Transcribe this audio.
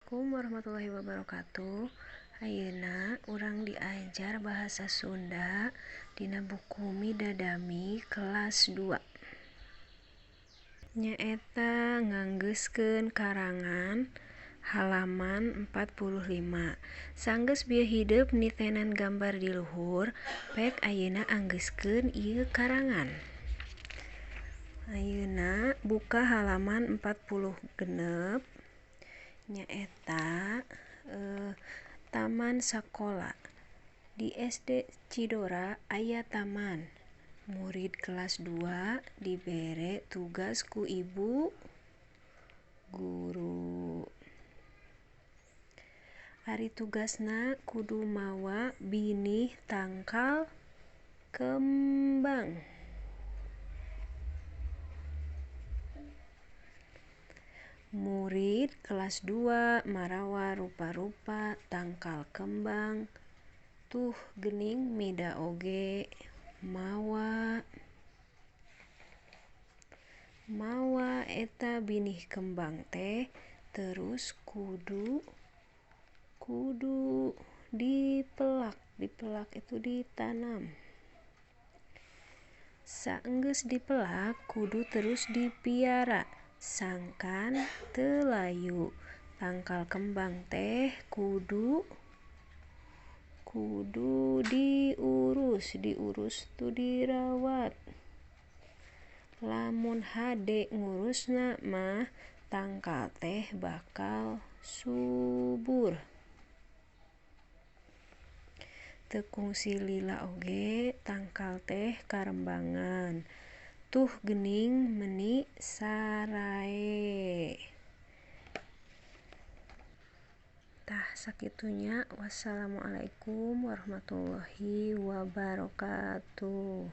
Assalamualaikum warahmatullahi wabarakatuh. Ayeuna urang diajar bahasa Sunda dina buku Midadami kelas 2. Nyaeta nganggeuskeun karangan halaman 45. Sanggeus bieu hidep nitenan gambar di luhur, pek ayeuna anggeuskeun ieu karangan. Ayeuna buka halaman 46. Nyaeta taman sakola. Di SD Cidora aya taman. Murid kelas 2 dibere tugas ku ibu guru. Ari tugasna kudu mawa binih tangkal kembang. Murid kelas 2 marawa rupa-rupa tangkal kembang. Tuh geuning mida oge mawa. Mawa eta binih kembang teh terus kudu dipelak. Dipelak itu ditanam. Saenggeus dipelak kudu terus dipiara sangkan teu layu. Tangkal kembang teh kudu diurus, diurus tu dirawat. Lamun hade ngurusna mah tangkal teh bakal subur. Teu kungsi lila oge tangkal teh karembangan. Tuh geuning meuni sarae. Tah sakitunya. Wassalamualaikum warahmatullahi wabarakatuh.